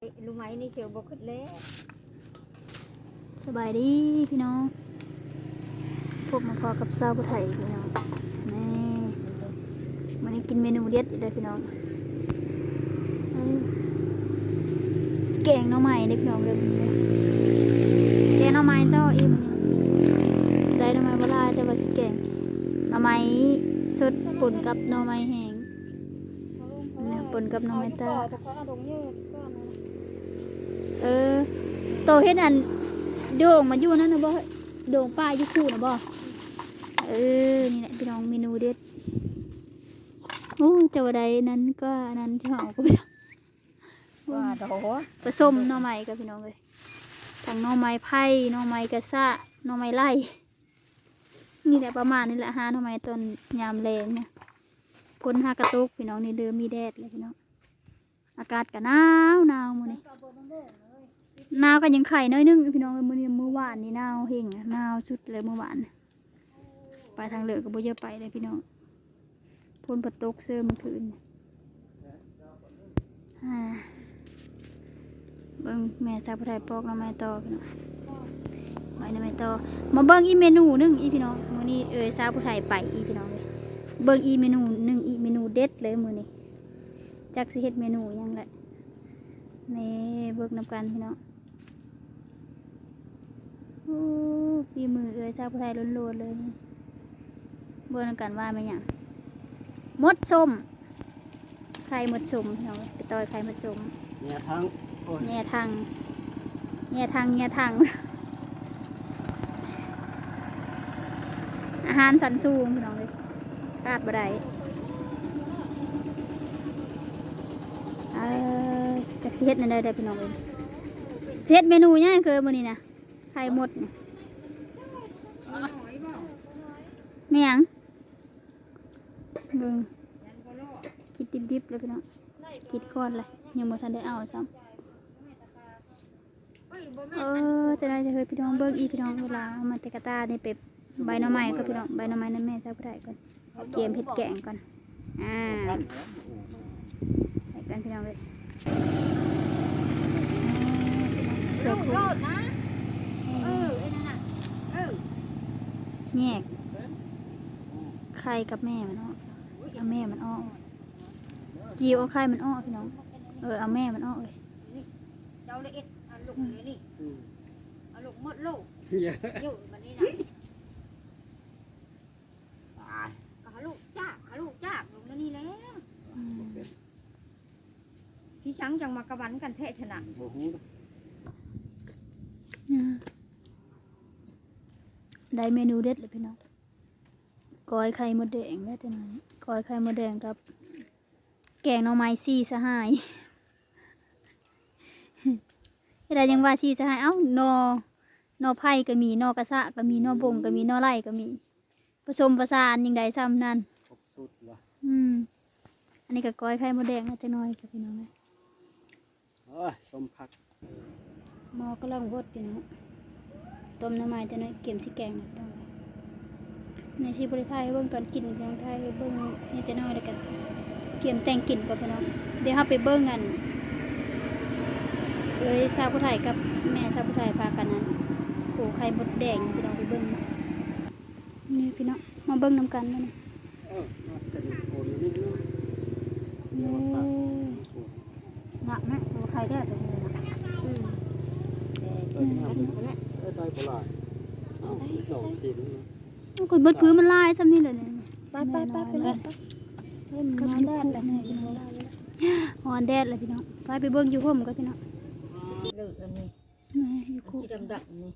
ລູກໄມ້ນີ້ເຈີບໍ່ຂຶ້ນແລ້ວ. ສະບາຍດີພີ່ນ້ອງ ພົບມາພໍ້ກັບສາວຜູ້ໄທພີ່ນ້ອງ. ແມ່ ມື້ນີ້ກິນເມນູເດັດອີກແລ້ວພີ່ນ້ອງ. ເອີ ແກງໜໍ່ໄມ້ເດ້ພີ່ນ້ອງເດີ ແກງໜໍ່ໄມ້ຕໍ່ອີກ. ໄດ້ໜໍ່ໄມ້ບໍ່ຫຼາຍ ແຕ່ວ່າຊິແກງໜໍ່ໄມ້ສົດປົນກັບໜໍ່ໄມ້ແຫ້ງ. ນະ ປົນກັບໜໍ່ໄມ້ຕາ. ເອີ ໂຕເຫັນອັນໂດງມັນຢູ່ນັ້ນນະບໍ່? ໂດງປ່າຢູ່ພູນນະບໍ່? ເອີ ນີ້ແຫຼະພີ່ນ້ອງ ເມນູເດັດ. ໂອ້ ເຈົ້າວ່າໃດນັ້ນກໍອັນນັ້ນ ເຈົ້າເອົາກໍບໍ່ ວ່າດອກ ປະສົມໜໍ່ໄມ້ກັບພີ່ນ້ອງເອີຍ ທັງໜໍ່ໄມ້ໄຜ່ ໜໍ່ໄມ້ກະສະ ໜໍ່ໄມ້ໄລ່. ນີ້ແຫຼະ ປະມານນີ້ແຫຼະ ຫາໜໍ່ໄມ້ຕອນຍາມແລງນະ. ຝົນຫາກະຕົກພີ່ນ້ອງ ນີ້ເລີ່ມມີແດດແລ້ວພີ່ນ້ອງ. ອາກາດກະໜາວໆ ມື້ນີ້ ໜາວກະຍັງໄຄໜ້ອຍໜຶ່ງພີ່ນ້ອງເອີຍ. ມື້ນີ້ ມື້ວານນີ້ໜາວແຮງ ໜາວສຸດເລີຍມື້ວານ. ໄປທາງເລີກກະບໍ່ຢາກໄປເລີຍພີ່ນ້ອງ ຝົນກໍຕົກເຊີມື້ຄືນ. ອ່າ ເບິ່ງແມ່ສາວຜູ້ໄທປອກໜໍ່ໄມ້ຕໍ່ພີ່ນ້ອງ ໄວ້ໜໍ່ໄມ້ຕໍ່. ມາເບິ່ງອີກເມນູໜຶ່ງອີກພີ່ນ້ອງ ມື້ນີ້ເອີຍ ສາວຜູ້ໄທໄປອີກພີ່ນ້ອງເອີຍ. ເບິ່ງອີກເມນູໜຶ່ງອີກ ເມນູເດັດເລີຍມື້ນີ້ ຈັກຊິເຮັດເມນູຫຍັງແຫຼະ. ນີ້ ເບິ່ງນຳກັນພີ່ນ້ອງ. ໂອ້ ຝີມືເອື້ອຍສາວຜູ້ໄທລ້ວນໆ ເລີຍນີ້. ເບິ່ງນຳກັນວ່າແມ່ນຫຍັງ? ມົດສົ້ມ ໄຂ່ມົດສົ້ມພີ່ນ້ອງ ໄປຕ່ອຍໄຂ່ມົດສົ້ມ. ແຍ່ຖັງ ໂອ້ຍ ແຍ່ຖັງ ແຍ່ຖັງ ແຍ່ຖັງ. ອາຫານຊັ້ນສູງພີ່ນ້ອງເອີຍ ຂາດບໍ່ໄດ້. ເອີ ຈັກຊິເຮັດແນວໃດເດີພີ່ນ້ອງເອີຍ ຊິເຮັດເມນູຫຍັງຄືມື້ນີ້ນະ? ໄຂ່ມົດນີ້ ແມ່ນຫຍັງ? ເບິ່ງ ກິນດິບໆ ແລ້ວພີ່ນ້ອງ ກິນກ່ອນລະ ຍັງບໍ່ທັນໄດ້ເອົາຊ້ຳ. ເອີ ຈະໄດ້ຈະເຮີຍພີ່ນ້ອງ ເບິ່ງອີກພີ່ນ້ອງ ເວລາເອົາມາແຕ່ກະຕ່ານີ້ ໄປໃບໜໍ່ໄມ້ກ່ອນພີ່ນ້ອງ ໃບໜໍ່ໄມ້ນຳແມ່ສາວຜູ້ໄທກ່ອນ ກຽມເຮັດແກງກ່ອນ. ອ່າ ໄປກັນພີ່ນ້ອງເອີຍ. ເສືອໂຄງ ເອີ ນັ້ນນະ ເອີ ແຍກໄຂ່ກັບແມ່ມັນອອກ ເອົາແມ່ມັນອອກ ກີ້ວເອົາໄຂ່ມັນອອກພີ່ນ້ອງ. ເອີ ເອົາແມ່ມັນອອກເລີຍ. ເຈົ້າລະເອັດ ອາລົງເລີຍນີ້ ອືມ ອາລົງໝົດໂລກ ເຍາະບັດນີ້ນະ ຕາຍ ກະຫາລູກຈາກ ຫາລູກຈາກລົງແນວນີ້ແຫຼະ. ອືມ ພີ່ຊັງຈັ່ງມາກະວັນກັນແທ້ຊະນະ ບໍ່ຮູ້. ອືມ ໄດ້ເມນູເດັດແລ້ວພີ່ນ້ອງ ກ້ອຍໄຂ່ມົດແດງແລ້ວ ກ້ອຍໄຂ່ມົດແດງກັບ ແກງໜໍ່ໄມ້ສີ່ສະຫາຍ. ເຮັດໄດ້ຫຍັງວ່າສີ່ສະຫາຍ? ເອົ້າ ໜໍ່ ໜໍ່ໄຜ່ກໍມີ ໜໍ່ກະສະກໍມີ ໜໍ່ບົງກໍມີ ໜໍ່ໄລ່ກໍມີ ປະສົມປະສານ ຍິ່ງໄດ້ຊ່ຳນັ້ນ ຄົບຊຸດລະ. ອືມ ອັນນີ້ກໍກ້ອຍໄຂ່ມົດແດງ ຈັກໜ້ອຍກໍພີ່ນ້ອງເອີຍ. ໂອ້ຍ ສົ້ມຄັກ ໝໍ້ກຳລັງບົດຢູ່ເນາະ ຕົ້ມໜໍ່ໄມ້ ຈັກໜ້ອຍກຽມຊິແກງແລ້ວພີ່ນ້ອງ. ໃນຊິບໍ່ໄດ້ຖ່າຍໃຫ້ເບິ່ງຕອນກິນພີ່ນ້ອງ ຖ່າຍໃຫ້ເບິ່ງນີ້ຈັກໜ້ອຍ ແລ້ວກໍກຽມແຕ່ງກິນກ່ອນພີ່ນ້ອງ. ດຽວເຮົາໄປເບິ່ງອັນ ເອື້ອຍສາວຜູ້ໄທກັບແມ່ສາວຜູ້ໄທພາກັນອັນ ໂຄໄຂ່ມົດແດງພີ່ນ້ອງ ໄປເບິ່ງ. ນີ້ພີ່ນ້ອງ ມາເບິ່ງນຳກັນເດີນີ້. ເອີ ມັນເປັນໂຄນຢູ່ນີ້ເນາະ ເອີ ມັນໂຄນ ໜັກນະ ໂອ ໄຂ່ແທ້ຕົວນີ້ນະ. ອືມ ໄດ້ ໄດ້ ໄດ້ ໄດ້ບໍ່ຫຼາຍ ເອົາ ໄດ້ ໄດ້ສອງຊິ້ນ. ໂອ້ຍ ເບິດພື້ນມັນຫຼາຍຊ່ຳນີ້ແຫຼະນີ້. ໄປ ໄປ ໄປ ໄປ ໄປ ເອີຍ ມັນຮ້ອນແດດແຫຼະ ຮ້ອນແດດແຫຼະພີ່ນ້ອງ. ໄປ ໄປເບິ່ງຢູ່ຮົ່ມກ່ອນພີ່ນ້ອງ. ເລີກອັນນີ້ ແມ່ຢູ່ຄຸ ສີດຳໆ ນີ້.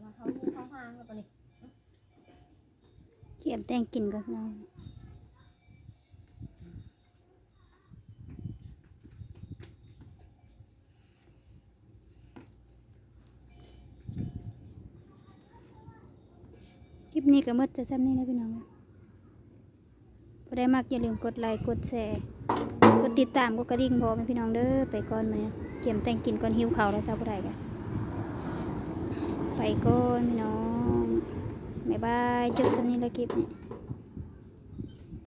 ມາເຂົ້າຮູເຂົ້າຮ່າງແລ້ວປານນີ້ ກຽມແຕ່ງກິນກ່ອນເນາະ. ຄລິບນີ້ກໍໝົດແຕ່ຊ່ຳນີ້ແຫຼະພີ່ນ້ອງ. ຜູ້ໃດມັກຢ່າລືມກົດໄລ ກົດແຊ ກົດຕິດຕາມ ກົດກະດິ່ງພ້ອມນະພີ່ນ້ອງເດີ. ໄປກ່ອນມື້ນີ້ ກຽມແຕ່ງກິນກ່ອນ ຫິວເຂົ້າແລ້ວ ຊາວຜູ້ໄທກະ ໄປກ່ອນພີ່ນ້ອງ ບາຍບາຍ. ຈົບຊ່ຳນີ້ລະຄລິບນີ້.